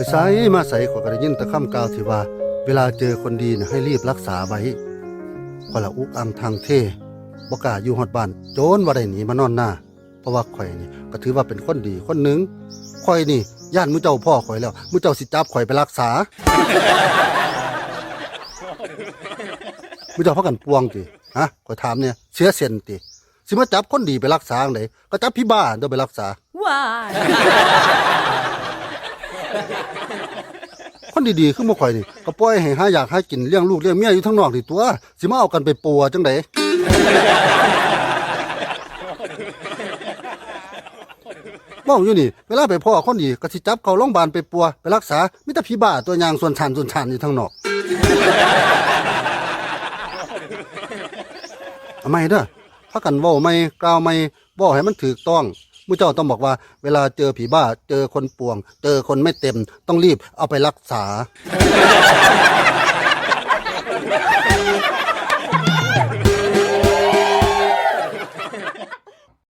ໄປໃສມາໃສ ຂ້ອຍກໍໄດ້ຍິນແຕ່ຄຳກ່າວທີ່ວ່າ ເວລາເຈີຄົນດີນະ ໃຫ້ຣີບຮັກສາໄວ້. ຂ້ອຍລະອຸກອັ່ງທັງເທ ບໍ່ກ້າຢູ່ຮອດບ້ານ ຈົນວ່າໄດ້ໜີມານອນນາ ເພາະວ່າຂ້ອຍນີ້ກໍຖືວ່າເປັນຄົນດີຄົນໜຶ່ງ. ຂ້ອຍນີ້ຢ້ານໝູ່ເຈົ້າພໍ້ຂ້ອຍແລ້ວ ໝູ່ເຈົ້າຊິຈັບຂ້ອຍໄປຮັກສາ. ໝູ່ເຈົ້າພາກັນປ່ວງຕິ? ຮະ? ຂ້ອຍຖາມແດ່ ເສຍເສັ້ນຕິ? ຊິມາຈັບຄົນດີໄປຮັກສາຈັ່ງໃດ? ກໍຈັບຜີບ້າຕົວະໄປຮັກສາ. ວ້າຍ! ຄົນດີໆຄືໝູ່ຂ້ອຍນີ້ ກໍປ່ອຍໃຫ້ຫາຢາກຫາກິນ ລ້ຽງລູກລ້ຽງເມຍຢູ່ທາງນອກນີ້ຕົວະ ຊິມາເອົາກັນໄປປົວຈັ່ງໃດ? ເວົ້າຢູ່ນີ້ ເວລາໄປພໍ້ຄົນດີ ກໍຊິຈັບເຂົ້າໂຮງບານໄປປົວ ໄປຮັກສາ ມີແຕ່ຜີບ້າຕົວະ ຍ່າງສ່ວນຊານສ່ວນຊານຢູ່ທາງນອກ. ເອົາໃໝ່ເດີ້ ພາກັນເວົ້າໃໝ່ ກ່າວໃໝ່ ເວົ້າໃຫ້ມັນຖືກຕ້ອງ. ໝູ່ເຈົ້າຕ້ອງບອກວ່າ ເວລາເຈີຜີບ້າ ເຈີຄົນປ່ວງ ເຈີຄົນໄມ່ເຕັມ ຕ້ອງຣີບເອົາໄປຮັກສາ.